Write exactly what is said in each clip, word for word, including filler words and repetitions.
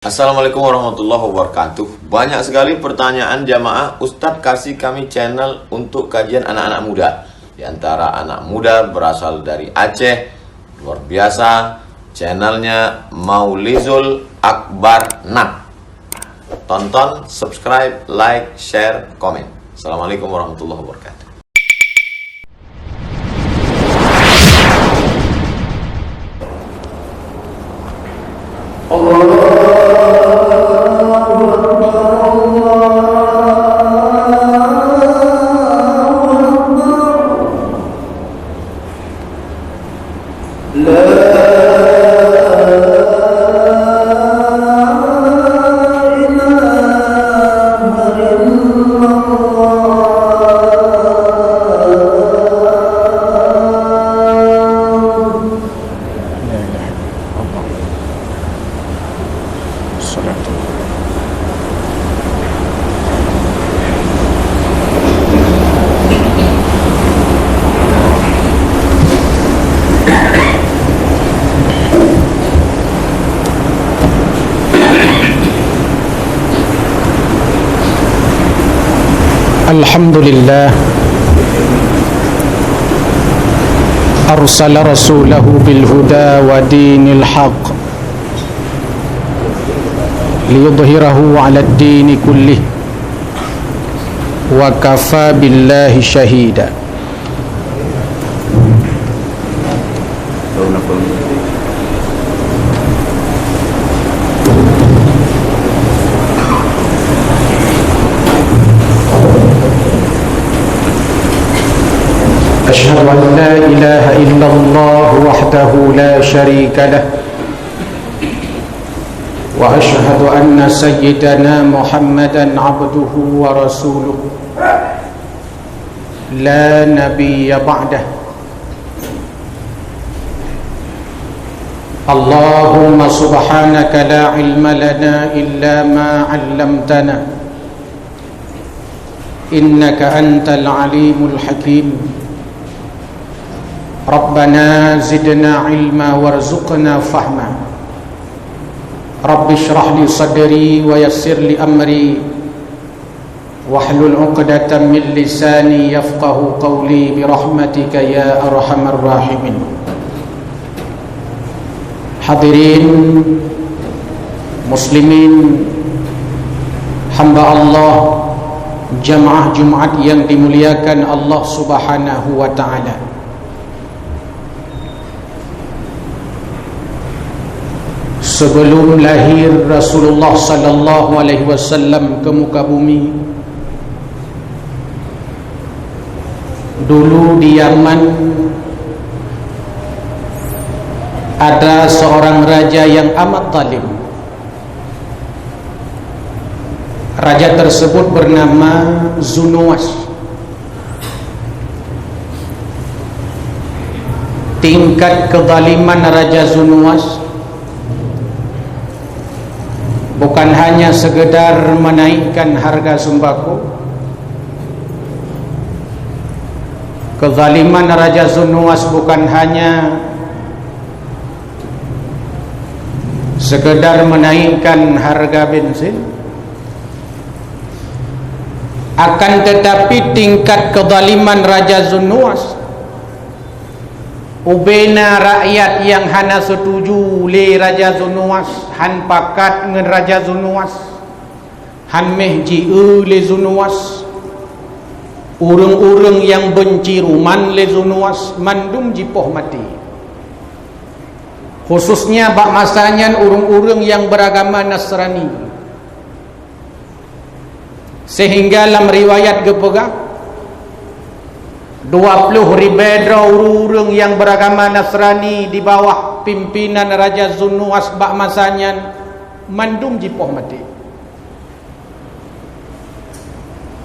Assalamualaikum warahmatullahi wabarakatuh. Banyak sekali pertanyaan jamaah, "Ustadz, kasih kami channel untuk kajian anak-anak muda." Di antara anak muda berasal dari Aceh, luar biasa, channelnya Maulizul Akbar enam. Tonton, subscribe, like, share, komen. Assalamualaikum warahmatullahi wabarakatuh. الحمد لله أرسل رسوله بالهدى ودين الحق ليظهره على الدين كله وكفى بالله شهيدا. أشهد أن لا إله إلا الله وحده لا شريك له، وأشهد أن سيدنا محمدا عبده ورسوله لا نبي بعده. اللهم سبحانك لا علم لنا إلا ما علمتنا إنك أنت العليم الحكيم. ربنا زدنا علما وارزقنا فهما. رب اشرح لي صدري ويسر لي أمري واحلل عقدة من لساني يفقهوا قولي برحمتك يا أرحم الراحمين. Hadirin muslimin, hamba Allah, jamaah Jumat yang dimuliakan Allah Subhanahu wa Ta'ala. Sebelum lahir Rasulullah sallallahu alaihi wasallam ke muka bumi, dulu di Yaman ada seorang raja yang amat zalim. Raja tersebut bernama Zunuwas. Tingkat kezaliman Raja Zunuwas bukan hanya sekedar menaikkan harga sembako. Kezaliman Raja Zunuwas bukan hanya sekedar menaikkan harga bensin, akan tetapi tingkat kezaliman Raja Zunuwas, ubena rakyat nyang hana setuju lé Raja Zunuwas, han pakat ngon Raja Zunuwas, han méh jieu lé Zunuwas, ureuëng-ureuëng nyang beunci ruman lé Zunuwas mandum jipoh maté. Khususnya bak masa nyan ureuëng-ureuëng nyang beuragama Nasrani. Sehingga lam riwayat geupeugah, dua ploh ribée droe ureuëng-ureuëng nyang beuragama Nasrani di bawah pimpinan Raja Zunuwas bak masa nyan mandum jipoh maté.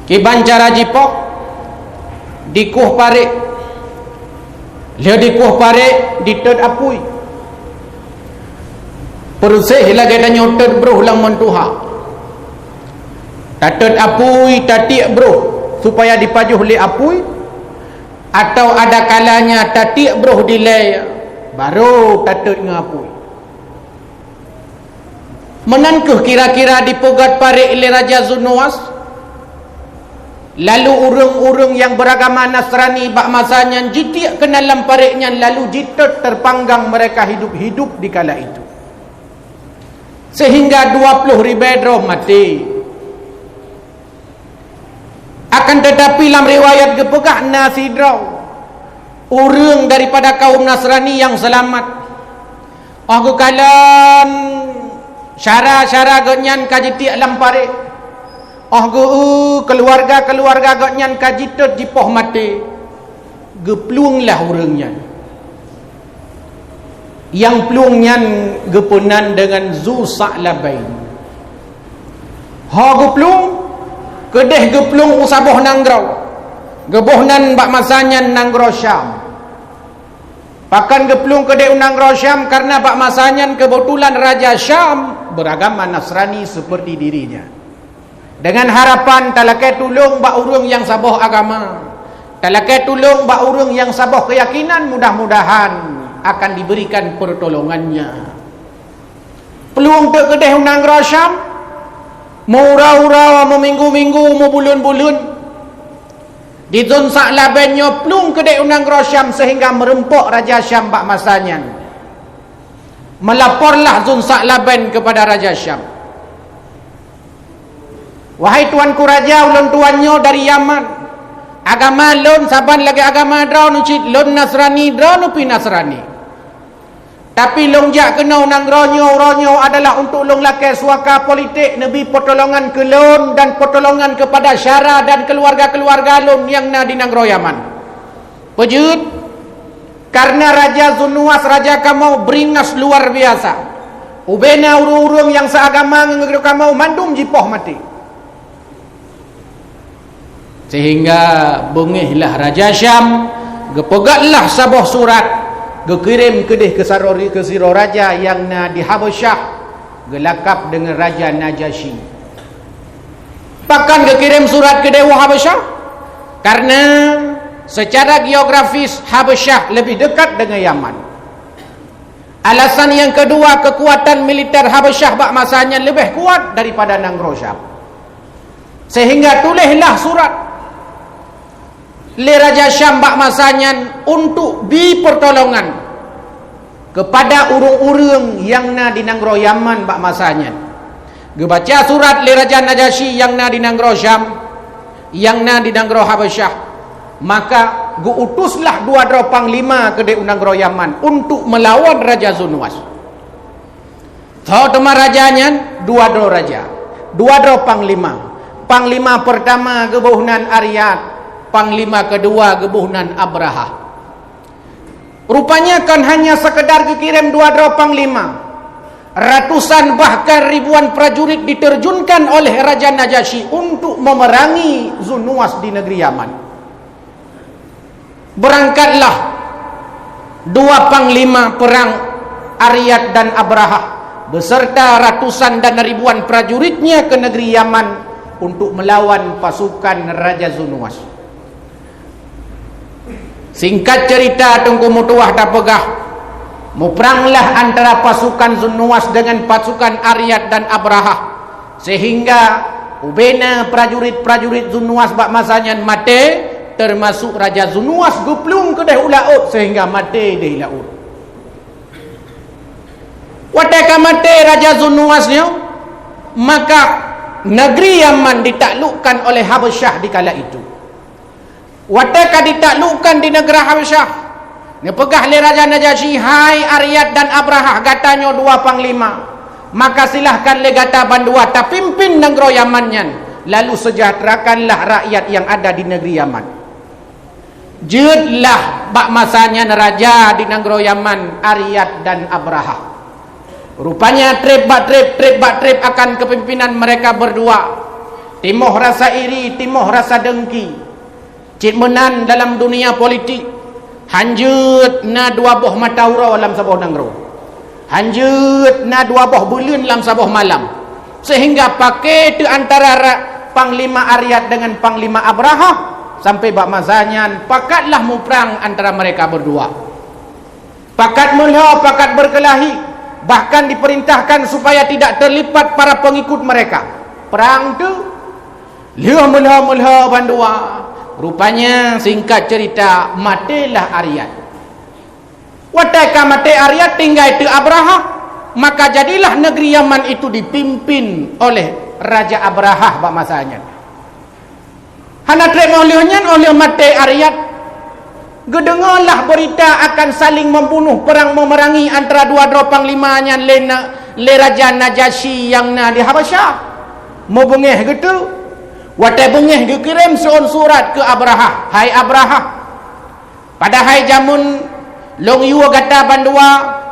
Kiban cara jipoh, dikueh parék. Lheueh dikueh parék, ditot apui. Peureuseh lagée tanyoe tot broh lam mon tuha. Tatot apui, tatiek broh supaya dipajoh lé apui, atau ada kalanya tatiek broh dilée, barô tatot ngon apui. Meunan kheueh kira-kira dipeugét parék lé Raja Zunuas. Lalu ureuëng-ureuëng nyang beuragama Nasrani bak masa nyan jitiek keunan lam parék nyan, lalu jitot teupanggang mereka hidup-hidup di kala itu. Sehingga dua ploh ribée droe maté. Akan tetapi, lam riwayat geupeugah na sidroe ureuëng daripada kaum Nasrani nyang seulamat. Óh geukalon syara-syara gobnyan ka jitiek lam parék, óh geu-, keuluwarga-keuluwarga gobnyan ka jitot jipoh maté, geuplueng lah ureuëng nyan. Nyang plueng nyan geupeunan deungon Zu Sa'labain. Ho geuplueng, keudeh geuplueng u saboh nanggroe, geuboh nan bak masa nyan nanggroe Syam. Pakon geuplueng keudeh u nanggroe Syam? Kareuna bak masa nyan keubeutulan raja Syam beuragama Nasrani seuperti dirinya. Deungon harapan talakée tulông bak ureuëng nyang saboh agama, talakée tulông bak ureuëng nyang saboh keuyakinan, mudah-mudahan akan diberikan pertolongannya. Plueng teuk keudeh u nanggroe Syam, meuuroe-uroe, meuminggu-minggu, meubuleuen-buleuen. Di Zu Sa'labain nyoe plueng keudeh u nanggroe Syam sehingga meurumpok raja Syam bak masa nyan. Melaporlah Zu Sa'labain keupada raja Syam, "Wahai tuanku raja, ulôn tuan nyoe dari Yaman. Agama lôn saban lagée agama droeneuh cit, lôn Nasrani, droeneuh pih Nasrani. Tapi lôn jak keunoe u nanggroe nyoe, uroe nyoe adalah untuk lôn lakée suaka politik, neubi peutolongan keu lôn dan peutolongan keupada syara dan keuluwarga-keuluwarga lôn nyang na di nanggroe Yaman." Peue jeuet? Kareuna Raja Zunuas, raja kamoe, beuringas luar biasa. Ubena ureuëng-ureuëng nyang seuagama ngon kamoe mandum jipoh maté. Sehingga beungéh lah raja Syam, geupeugét lah saboh surat, geukirém keudeh keu saro-, keu sidroe raja nyang na di Habasyah, geulakab deungon Raja Najasyi. Pakon geukirém surat keudeh u Habasyah? Kareuna seucara geografis Habasyah leubeh deukat deungon Yaman. Alasan nyang keudua, keukuatan militer Habasyah bak masa nyan leubeh kuat daripada nanggroe Syam. Sehingga tuléhlah surat lé raja Syam bak masa nyan untuk bi peutolongan keupada ureuëng-ureuëng nyang na di nanggroe Yaman bak masa nyan. Geubaca surat lé Raja Najasyi nyang na di nanggroe Syam, nyang na di nanggroe Habasyah, maka geu-utuslah dua droe panglima keudeh u nanggroe Yaman untuk meulawan Raja Zunuas. Tho teuma raja nyan dua droe raja, dua droe panglima. Panglima peurtama geuboh nan Aryad, panglima keudua geuboh nan Abrahah. Rupanya kon hanya sekedar geukirém dua droe panglima. Ratusan bahkan ribuan prajurit diterjunkan oleh Raja Najasyi untuk memerangi Zunuas di negeri Yaman. Berangkatlah dua panglima perang, Aryad dan Abrahah, beserta ratusan dan ribuan prajuritnya ke negeri Yaman untuk melawan pasukan Raja Zunuas. Singkat cerita, Teungku Meutuwah tapeugah, mupranglah antara pasukan Zunuas dengan pasukan Aryad dan Abrahah, sehingga ubena prajurit-prajurit Zunuas bak masa nyan maté, termasuk Raja Zunuas geuplueng keudeh u laôt sehingga maté di laôt. Watée ka maté Raja Zunuas nyoe, maka negeri Yaman ditaklukkan oleh Habasyah di kala itu. Watée ka ditaklukkan di neugara Habasyah, neupeugah lé Raja Najasyi, "Hai Aryad dan Abrahah, gata nyoe dua panglima, maka silahkan lé gata bandua tapimpin nanggroe Yaman nyan, lalu sejahterakanlah rakyat nyang ada di negeri Yaman." Jeuetlah bak masa nyan raja di nanggroe Yaman, Aryad dan Abrahah. Rupanya treb bak treb, treb bak treb akan kepemimpinan mereka berdua. Timoh rasa iri, timoh rasa dengki. Cit meunan dalam dunia politik, hanjeuet na dua boh mata uroe lam saboh nanggroe. Hanjeuet na dua boh buleuen lam saboh malam. Sehingga paké teuk antara ra-, Panglima Aryad dengan Panglima Abrahah, sampai bak masa nyan pakatlah muprang antara mereka berdua. Pakat meulo, pakat beukeulah hi, Bahkan diperintahkan supaya tidak terlibat para pengikut mereka. Perang tu lheueh meulhö-meulhö bandua. Rupanya, singkat cerita, matélah Aryad. Watée ka maté Aryad, tinggai teuk Abrahah, maka jadilah negeri Yaman itu dipimpin oleh Raja Abrahah bak masa nyan. Hana treb óh lheueh nyan, óh lheueh maté Aryad, geudeungoe lah beurita akan saling membunuh, perang memerangi antara dua droe panglima nyan lé na-, lé Raja Najasyi nyang na di Habasyah. Meubeungéh geuteuk, watée beungéh geukirém siôn surat keu Abrahah, "Hai Abrahah, padahai jameun lôn yue gata bandua,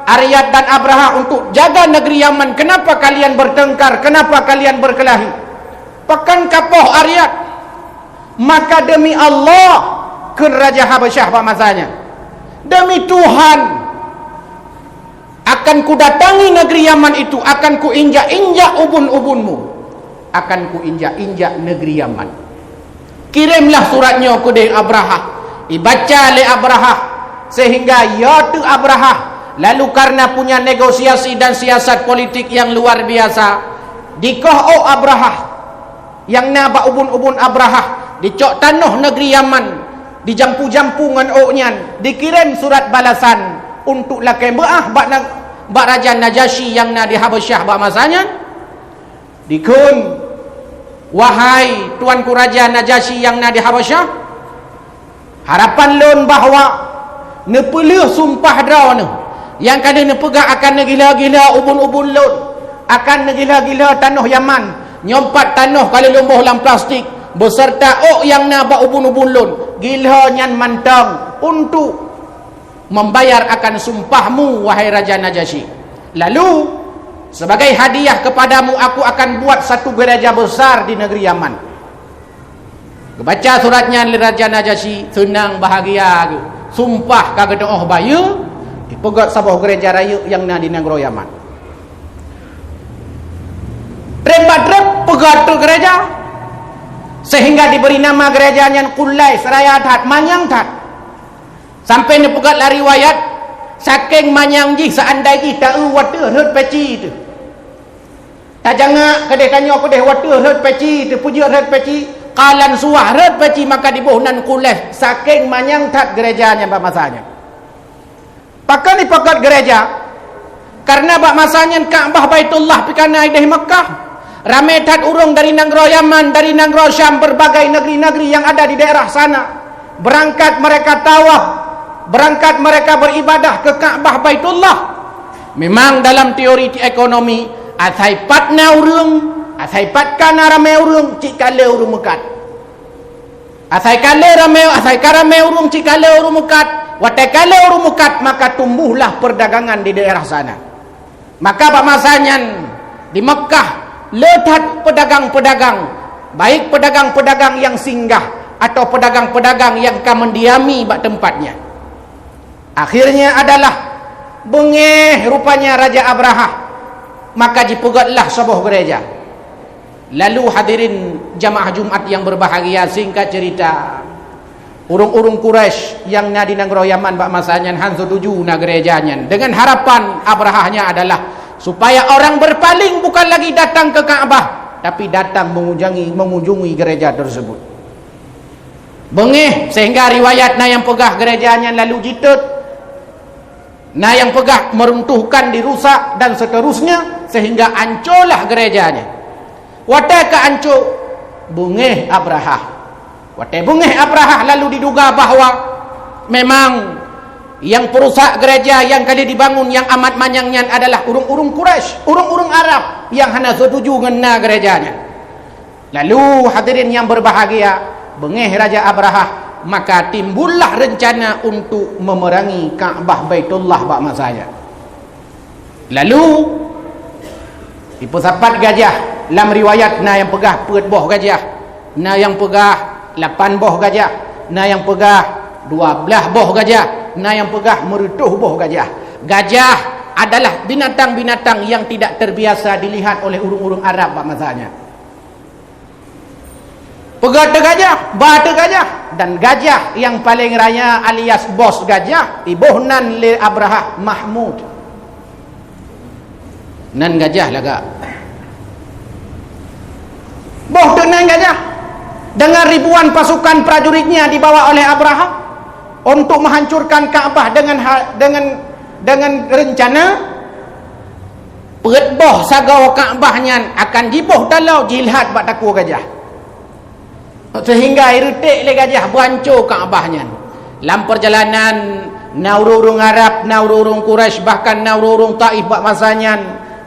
Aryad dan Abrahah, untuk jaga negeri Yaman. Kenapa kalian bertengkar? Kenapa kalian berkelahi? Pakon ka poh Aryad?" "Maka demi Allah," kheun Raja Habasyah bak masa nyan, "demi Tuhan, akan kudatangi negeri Yaman itu, akan kuinjak-injak ubun-ubunmu, akan kuinjak-injak negeri Yaman." Kirémlah surat nyoe keudeh Abrahah, ibaca lé Abrahah, sehingga yo teuk Abrahah, lalu karena punya negosiasi dan siasat politik yang luar biasa, dikoh ôk Abrahah nyang na bak ubun-ubun Abrahah, dicok tanoh negeri Yaman, dijampu-jampu ngon ôk nyan, dikirém surat balasan untuk lakée meuáh bak na-, bak Raja Najasyi nyang na di Habasyah bak masa nyan. Dikheun, "Wahai Tuanku Raja Najasyi nyang na di Habasyah, harapan lôn bahwa neupeulheueh sumpah droeneuh nyang ka lheueh neupeugah akan neugila-gila ubun-ubun lôn, akan neugila-gila tanoh Yaman. Nyoe pat tanoh ka lôn boh lam plastik, beserta ôk nyang na bak ubun-ubun lôn. Gila nyan mantong untuk membayar akan sumpahmu, wahai Raja Najasyi. Lalu, sebagai hadiah kepadamu, aku akan buat satu gereja besar di negeri Yaman." Geubaca surat nyan lé Raja Najasyi, seunang bahagia geuh. Sumpah ka geutu'oh bayeue, dipeugét saboh gereja rayeuk nyang na di nanggroe Yaman. Treb bak treb peugét teuk gereja, sehingga diberi nama gereja nyan Qulais, raya that, manyang that. Sampai neupeugét lam riwayat, sakéng manyang jih, seandai jih ta-eu wateueh rhot peci teuh. Tajangak keudeh, tanyoe keudeh wateueh rhot peci teuh, peujeuet rhot peci, kalan suwah rhot peci, maka diboh nan Qulais, sakéng manyang that gereja nyan bak masa nyan. Pakon ipeugét gereja? Karena bak masa nyan Ka'bah Baitullah pih ka na ideh Mekkah. Ramé that ureuëng dari nanggroe Yaman, dari nanggroe Syam, berbagai negeri-negeri yang ada di daerah sana. Berangkat mereka tawaf, berangkat mereka beribadah ke Ka'bah Baitullah. Memang dalam teori ekonomi, asai pat na ureuëng, asai pat ka na ramé ureuëng, cit ka lé ureuëng meukat. Asai ka lé ramé, asai ka ramé ureuëng, cit ka lé ureuëng meukat. Watée ka lé ureuëng meukat, maka tumbuhlah perdagangan di daerah sana. Maka bak masa nyan di Mekkah le that pedagang-pedagang, baik pedagang-pedagang yang singgah atau pedagang-pedagang yang ka mendiami bak tempat nyan. Akhirnya adalah beungéh rupanya Raja Abrahah, maka jipeugétlah saboh gereja. Lalu hadirin jamaah Jumat yang berbahagia, singkat cerita, ureuëng-ureuëng Quraisy nyang na di nanggroe Yaman bak masa nyan han setuju na gereja nyan, dengan harapan Abrahah nyan adalah supaya orang berpaling bukan lagi datang ke Ka'bah, tapi datang mengunjungi, mengunjungi gereja tersebut. Beungéh, sehingga riwayat na nyang peugah gereja nyan lalu jitot, na nyang peugah meruntuhkan, dirusak, dan seterusnya, sehingga ancolah gereja nyan. Watée ka anco, beungéh Abrahah. Watée beungéh Abrahah, lalu diduga bahwa memang nyang peurusak gereja nyang ka lheueh dibangun nyang amat manyang nyan adalah ureuëng-ureuëng Quraisy, ureuëng-ureuëng Arab nyang hana setuju ngon na gereja nyan. Lalu, hadirin yang berbahagia, beungéh Raja Abrahah, maka timbullah rencana untuk memerangi Ka'bah Baitullah bak masa nyan. Lalu, ipeusapat gajah, lam riwayat na nyang peugah peuet boh gajah, na nyang peugah lapan boh gajah, na nyang peugah dua blaih boh gajah, na nyang peugah meureutoh boh gajah. Gajah adalah binatang-binatang yang tidak terbiasa dilihat oleh ureuëng-ureuëng Arab bak masa nyan. Peugah teu gajah, ba teu gajah, dan gajah yang paling raya alias bos gajah, iboh nan lé Abrahah Mahmud. Nan gajah lagak. Boh teuk nan gajah. Dengan ribuan pasukan prajuritnya dibawa oleh Abrahah untuk menghancurkan Ka'bah dengan ha-, dengan, dengan rencana peuet boh sagoe Ka'bah nyan akan jiboh taloe jilhat bak takue gajah. Sehingga ireutek lé gajah beuhanco Ka'bah nyan. Lam peurjalanan, na ureuëng-ureuëng Arab, na ureuëng-ureuëng Quraisy, bahkan na ureuëng-ureuëng Taif bak masa nyan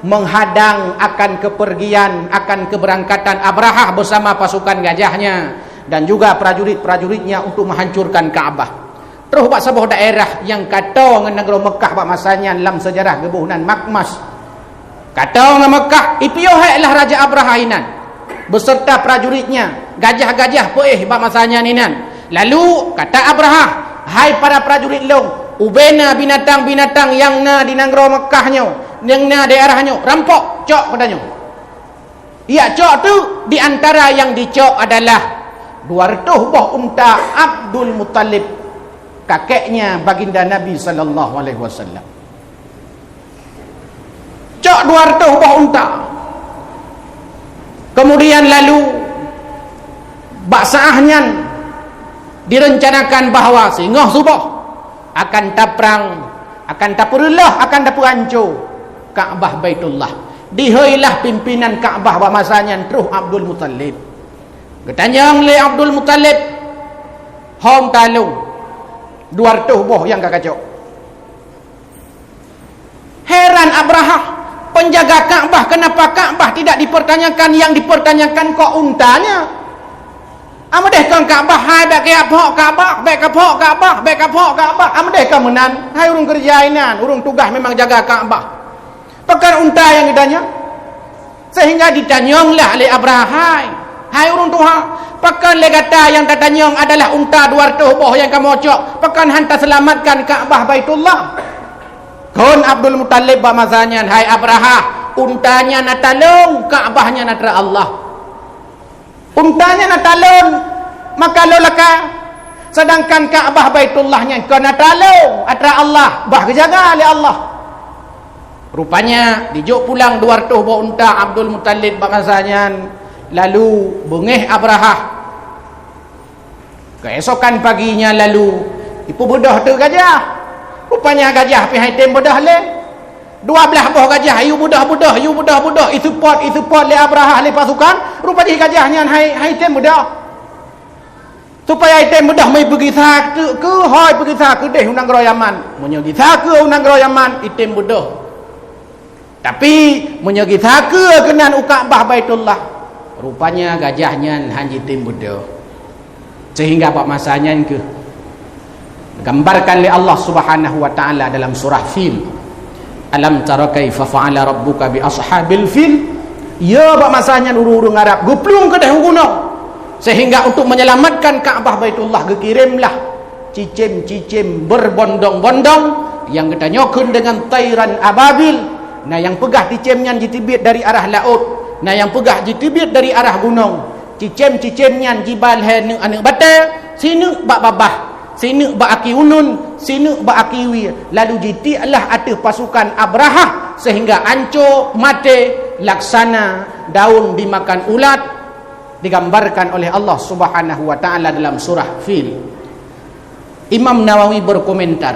menghadang akan kepergian, akan keberangkatan Abrahah bersama pasukan gajahnya dan juga prajurit-prajuritnya untuk menghancurkan Ka'bah. Troh bak saboh daerah nyang ka toe ngon nanggroe Meukah bak masa nyan lam seujarah geuboh nan Makmas. Ka toe ngon Meukah, ipiôh hék lah Raja Abrahah inan, beserta prajuritnya, gajah-gajah peuéh bak masa nyan inan. Lalu kata Abrahah, "Hai para prajurit lôn, ubena binatang-binatang nyang na di nanggroe Meukah nyoe, nyang na daerah nyoe, rampok, cok," kata nyoe. Yak cok tu, di antara yang dicok adalah dua ratus boh unta Abdul Muttalib, kakeknya baginda Nabi sallallahu alaihi wasallam. Cok dua ratus boh unta. Kemudian lalu bak saah nyan direncanakan bahwa singoh suboh akan taprang, akan tapeureuloh, akan tapeuhanco Ka'bah Baitullah. Diheuilah pimpinan Ka'bah bak masa nyan troh Abdul Muttalib. Geutanyong lé Abdul Muttalib, "Hom talong, dua ratus boh nyang ka kacok." Heran Abrahah, penjaga Ka'bah, kenapa Ka'bah tidak dipertanyakan, yang dipertanyakan kok untanya? Ameudeh kon Ka'bah, hai bèk keuyak phok Ka'bah, bèk kaphok Ka'bah, bèk kaphok Ka'bah. Ameudeh kon meunan, hai ureuëng keureuja inan, ureuëng tugaih memang jaga Ka'bah. Pakon unta nyang geutanyong? Sehingga ditanyonglah lé Abrahah, "Hai, hai ureuëng tuha, pakon lé gata nyang tatanyong adalah unta dua ratus boh nyang kamoe cok, pakon hana taseulamatkan Ka'bah Baitullah?" Kon Abdul Muttalib bak masa nyan, "Hai Abrahah, unta nyan na talong, Ka'bah nyan atra Allah." Unta nyan na talon, maka lôn laka. Sedangkan Ka'bah Baitullah nyan kon na talon, atra Allah, bah geujaga lé Allah. Rupanya, dijok pulang dua ratus boh unta Abdul Muttalib bak masa nyan, lalu beungéh Abrahah. Keuesokan paginya lalu, ipeubeudoh teuk gajah. Rupanya gajah pih hai tem beudoh lé. Dua blaih boh gajah, yue beudoh-beudoh, yue beudoh-beudoh, iseupôt, iseupôt lé Abrahah lé pasukan, rupa jih gajah nyan hai, hai tem beudoh. Supaya item beudoh meupeugisa keu, keu hôi peugisa keudeh u nanggroe Yaman. Meunyoe gisa keu u nanggroe Yaman, item beudoh. Tapi, meunyoe gisa keu keunan u Ka'bah Baitullah, rupanya gajah nyan han jitem beudoh. Sehingga bak masa nyan kheueh digambarkan lé Allah Subhanahu wa Ta'ala dalam surah Fil, "Alam tara kaifa fa'ala rabbuka bi ashabil fil?" Ya, bak masa nyan ureuëng-ureuëng Arab geuplueng keudeh u gunong, sehingga untuk menyelamatkan Ka'bah Baitullah geukiremlah cicém-cicém berbondong-bondong nyang geutanyoe kheun deungon tairan ababil. Na nyang peugah cicém nyan jiteubiet dari arah laôt, na nyang peugah jiteubiet dari arah gunong. Cicém-cicém nyan jiba lhée neuk aneuëk batée, sineuk bak babah, sineuk bak aki ulôn, sineuk bak aki wie, lalu jitieklah ateueh pasukan Abrahah sehingga anco maté laksana daun dimakan ulat, digambarkan oleh Allah Subhanahu wa Ta'ala dalam surah Fil. Imam Nawawi berkomentar,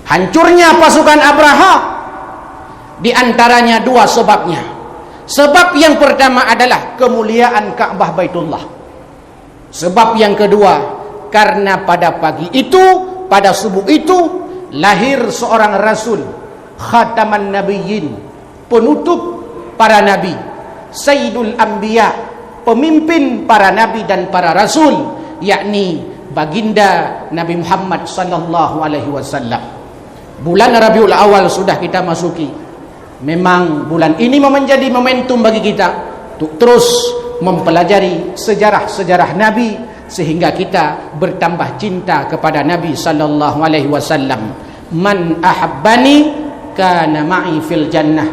hancurnya pasukan Abrahah di antaranya dua sebabnya. Sebab yang pertama adalah kemuliaan Ka'bah Baitullah. Sebab yang kedua, karena pada pagi itu, pada subuh itu, lahir seorang rasul, khataman nabiyyin, penutup para nabi, sayyidul anbiya, pemimpin para nabi dan para rasul, yakni baginda Nabi Muhammad sallallahu alaihi wasallam. Bulan Rabiul Awal sudah kita masuki. Memang bulan ini menjadi momentum bagi kita untuk terus mempelajari sejarah-sejarah Nabi, sehingga kita bertambah cinta kepada Nabi sallallahu alaihi wasallam. "Man ahabbani kana ma'i fil jannah."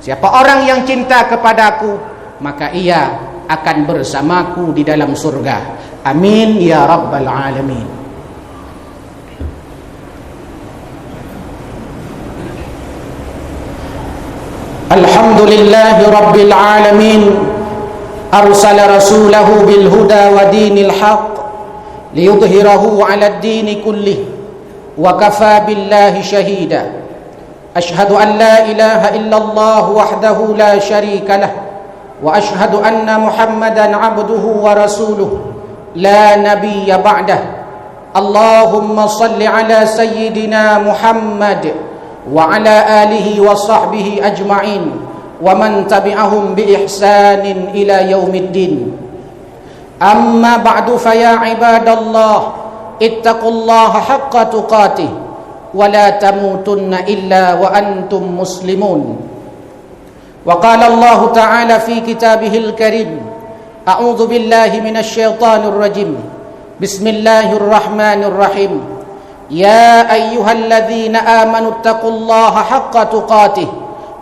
Siapa orang yang cinta kepadaku, maka ia akan bersamaku di dalam surga. Amin ya rabbal alamin. الحمد لله رب العالمين، أرسل رسوله بالهدى ودين الحق ليظهره على الدين كله، وكفى بالله شهيدا. أشهد أن لا إله إلا الله وحده لا شريك له، وأشهد أن محمدا عبده ورسوله لا نبي بعده. اللهم صل على سيدنا محمد وعلى آله وصحبه أجمعين ومن تبعهم بإحسان إلى يوم الدين. أما بعد، فيا عباد الله، اتقوا الله حق تقاته ولا تموتن إلا وأنتم مسلمون. وقال الله تعالى في كتابه الكريم: أعوذ بالله من الشيطان الرجيم. بسم الله الرحمن الرحيم. يا أيها الذين آمنوا اتقوا الله حق تقاته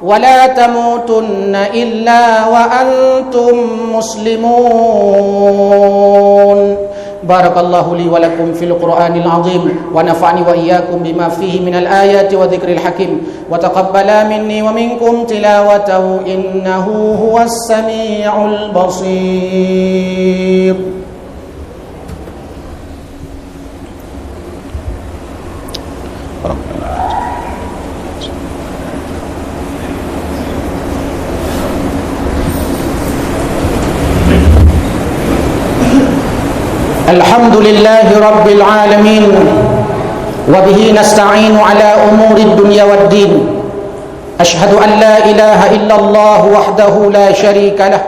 ولا تموتن إلا وأنتم مسلمون. بارك الله لي ولكم في القرآن العظيم، ونفعني وإياكم بما فيه من الآيات وذكر الحكيم، وتقبل مني ومنكم تلاوته إنه هو السميع البصير. الحمد لله رب العالمين، وبه نستعين على أمور الدنيا والدين. أشهد أن لا إله إلا الله وحده لا شريك له،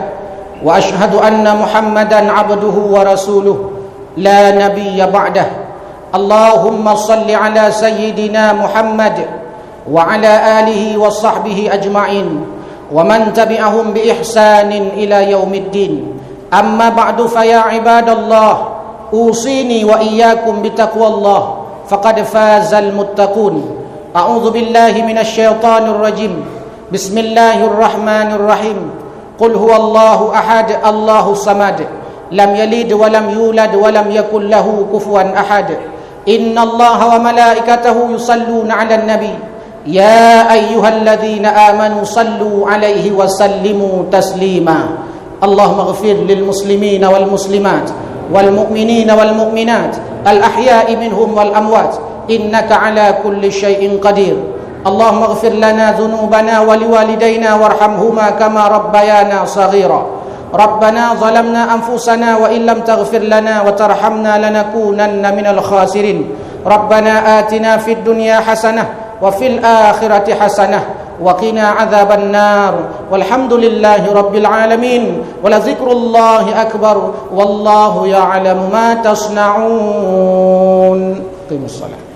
وأشهد أن محمدا عبده ورسوله لا نبي بعده. اللهم صل على سيدنا محمد وعلى آله وصحبه أجمعين ومن تبعهم بإحسان إلى يوم الدين. أما بعد، فيا عباد الله، أوصيني وإياكم بتقوى الله، فقد فاز المتقون. أعوذ بالله من الشيطان الرجيم. بسم الله الرحمن الرحيم. قل هو الله أحد، الله الصمد، لم يلد ولم يولد ولم يكن له كفوا أحد. إن الله وملائكته يصلون على النبي، يا أيها الذين آمنوا صلوا عليه وسلموا تسليما. اللهم اغفر للمسلمين والمسلمات والمؤمنين والمؤمنات الأحياء منهم والأموات إنك على كل شيء قدير. اللهم اغفر لنا ذنوبنا ولوالدينا وارحمهما كما ربيانا صغيرا. ربنا ظلمنا أنفسنا وإن لم تغفر لنا وترحمنا لنكونن من الخاسرين. ربنا آتنا في الدنيا حسنة وفي الآخرة حسنة وقنا عذاب النار. والحمد لله رب العالمين. ولذكر الله أكبر. والله يعلم ما تصنعون. أقيموا الصلاة.